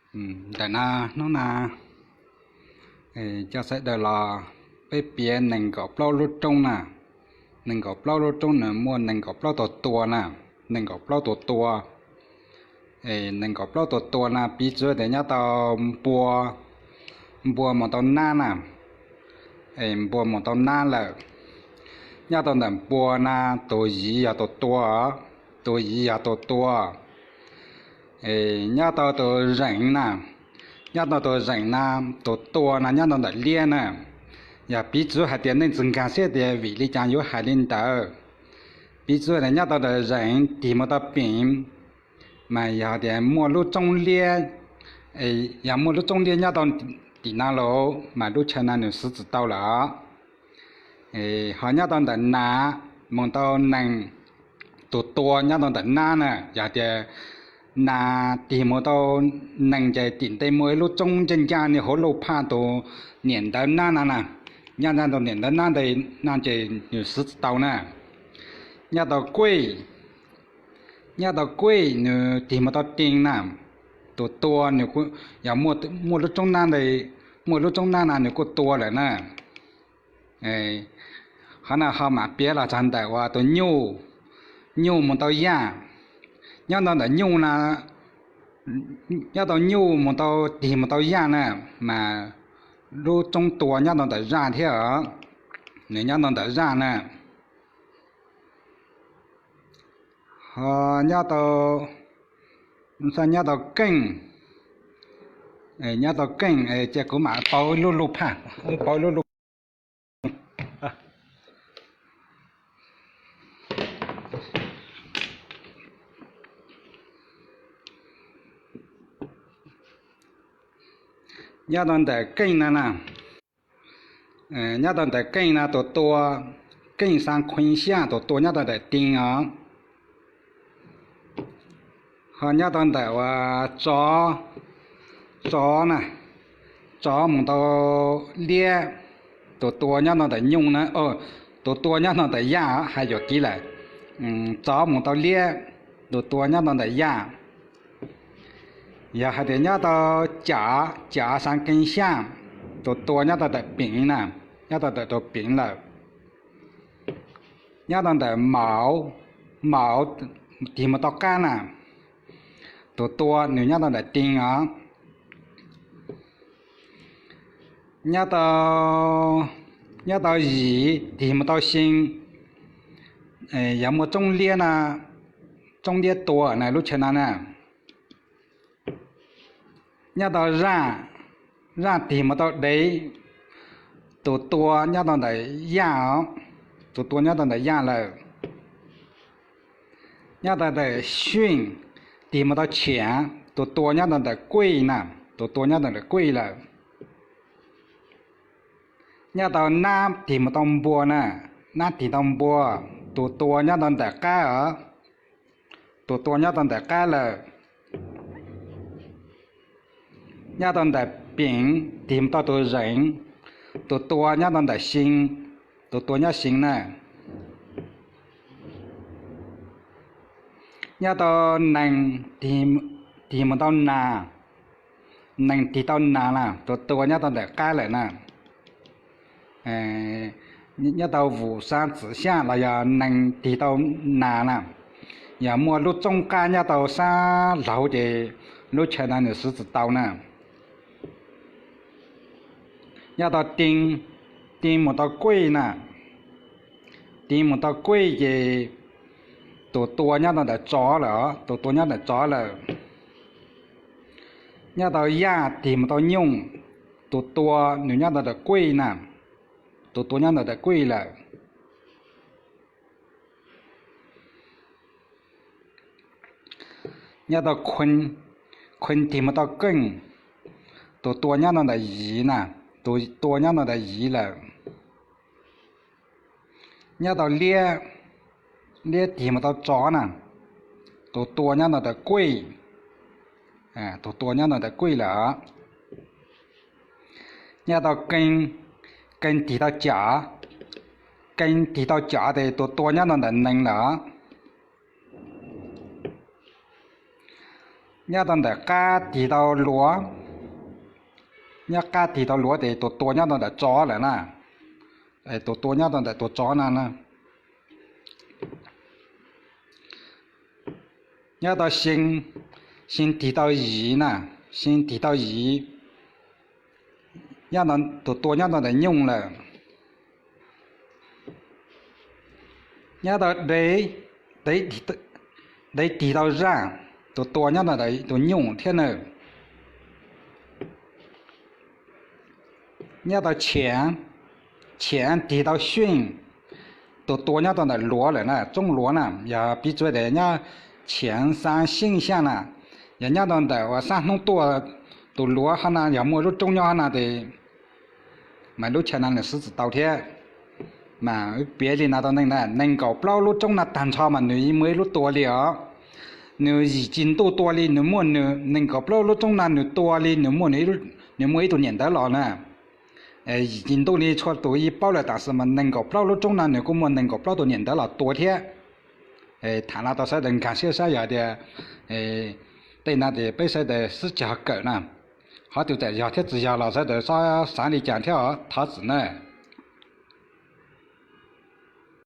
Ntawm no, hnub no coj sawv daws los peb piav nees nkaum plaub lub roob na. Nees nkaum plaub lub roob nws muaj nees nkaum plaub tus tua na, nees nkaum plaub tus tua. Nees nkaum plaub tus tua no piv txwv tias nyob tau npua, npua mus tau nab na, npua mus tau nab lawm. Nyob tau ntawm npua no tus yiv yog tus tua, tus yiv yog tus tua. Nyob tau tus zeem na, nyob tau tus zeem no, tus tua no nyob tau ntawm liab na. Yog piv txwv hais tias nej tsis nkag siab tias vim li cas yuav hais li ntawd. Piv txwv tias nyob tau ntawm zeem tig mus tau peem, mas yog tias muaj lub roob liab, yog muaj lub roob liab nyob tau tim no lawm mas lub chaw no nws xwv tsis tau lawm. Ho nyob tau ntawm nas mus tau nees, tus tua nyob tau ntawm nab na. Yog tias nas tig mus tau nees ces tim ntej muaj ib lub roob ncaj ncaj li hauv lauj phaj tus niam ntawv nab no na. Nyob ntawm tus niam ntawv nab ntawd no ces nws xwv tsis tau na. Nyob tau kuij, nyob tau kuij nws tig mus tau tee na, tus tua nws kuj yog muaj lub roob nab ntawd, muaj lub roob nab no nws kuj tua lawm na. Qhov no ho mam piav los txog ntawm uas tus nyuj, nyuj mus tau yaj. Nyob tau ntawm nyuj no, nyob tau nyuj mus tau tig mus tau yaj na, mas lub roob tua nyob tau ntawm zaj thiab os, nws nyob tau ntawm zaj na. Ho nyob tau, nyob tau keej, nyob tau keej ces kuv mam pauv lub lub phaj, pauv lub lub nyob tau ntawm keej no na. Nyob tau ntawm keej no tus tua, keej xaa khuees xyaj, tus tua nyob tau ntawm tee os. Ho nyob tau ntawm uas tsov, tsov na, tsov mus tau liab, tus tua nyob tau ntawm nyooj na, tus tua nyob tau ntawm yaj, hais yuam kev lawm. Tsov mus tau liab, tus tua nyob tau ntawm yaj. Yog hais tias nyob tau cav, cav xaa kee xyaj, tus tua nyob tau ntawm peev na, nyob tau ntawm tus peev lawm. Nyob tau ntawm mauv, mauv tig mus tau qab na, tus tua nws nyob tau ntawm tee os. Nyob tau, nyob tau yim tig mus tau xee, yog muaj roob liab na, roob liab tua na lub chaw no na. Nyob tau zaj, zaj tig mus tau dev, tus tua nyob tau ntawm yaj os, tus tua nyob tau ntawm yaj lawm. Nyob tau ntawm xyeej, tig mus tau tshiav, tus tua nyob tau ntawm kuij na, tus tua nyob tau ntawm kuij lawm. Nyob tau nab tig mus tau npua na, nab tig tau npua, tus tua nyob tau ntawm qab os, tus tua nyob tau ntawm qab lawm. Nyob tau ntawm peev tig mus tau tus zeem, tus tua nyob tau ntawm xee, tus tua nyob xee na. Nyob tau nees, tig mus tau nas, nees tig tau nas na, tus tua nyob tau ntawm qab lawm na. Nyob tau vus xab txwm xyaj los yog nees tig tau nas na, yog muaj lub tsoob qab nyob tau sab laug ces lub chaw no nws xwv txwm tau na. Nyob tau tee, tee mus tau kuij na, tee mus tau kuij ces tus tua nyob tau ntawm tsov lawm, tus tua nyob ntawm tsov lawm. Nyob tau yaj tig mus tau nyooj, tus tua nws nyob tau ntawm kuij na, tus tua nyob tau ntawm kuij lawm. Nyob tau khw, khw tig mus tau keej, tus tua nyob tau ntawm yiv na, tus tua nyob tau ntawm yiv lawm. Nyob tau liab, liab tig mus tau tsov na, tus tua nyob tau ntawm kuij, tus tua nyob tau ntawm kuij lawm. Nyob tau kee, kee tig tau cav, kee tig tau cav ces tus tua nyob tau ntawm nees lawm. Nyob rau ntawm qab tig tau luav, nyob qab tig tau luav ces tus tua nyob rau ntawm tsov lawm na. Tus tua nyob rau ntawm tus tsov na. Nyob rau xee, xee tig tau yiv na, xee tig tau yiv, tus tua nyob rau ntawm nyooj lawm. Nyob rau dev, dev tig tau zaaj, tus tua nyob rau ntawm tus nyooj thiab na. Nyob rau chiav, chiav tig tau xyeej, tus tua nyob rau ntawm luav lawm na, roob luav na. Yog piv txwv tias nyob chiav xaa xyeej xyaa na, yog nyob rau ntawm uas xab hnub tuaj, tus luav hov na yog muaj lub roob nyob hov na ces mas lub chaw no nws xwb tsis tau thiab. Mas piav li no rau neeg na, nees nkaum plaub lub roob no tag nrho mas nws muaj ib lub tua li os. Nws yim tsis ntuj tua li nws muaj nws, nees nkaum plaub lub roob no nws tua li nws muaj, nws muaj ib tug niam ntawv los na. Yim tsis ntuj li txhua tus yeej paub lawm, tab sis mas nees nkaum plaub lub roob no nws kuj muaj nees nkaum plaub tus niam ntawv los tua thiab. Tham no rau sawv daws nkag siab saib, yog tias tej no ces peb sawv daws xwb tsis ho kawm na. Qhov twg txawm yog thiab tsis yog los sawv daws txhob xav li cas thiab os, thov txim na.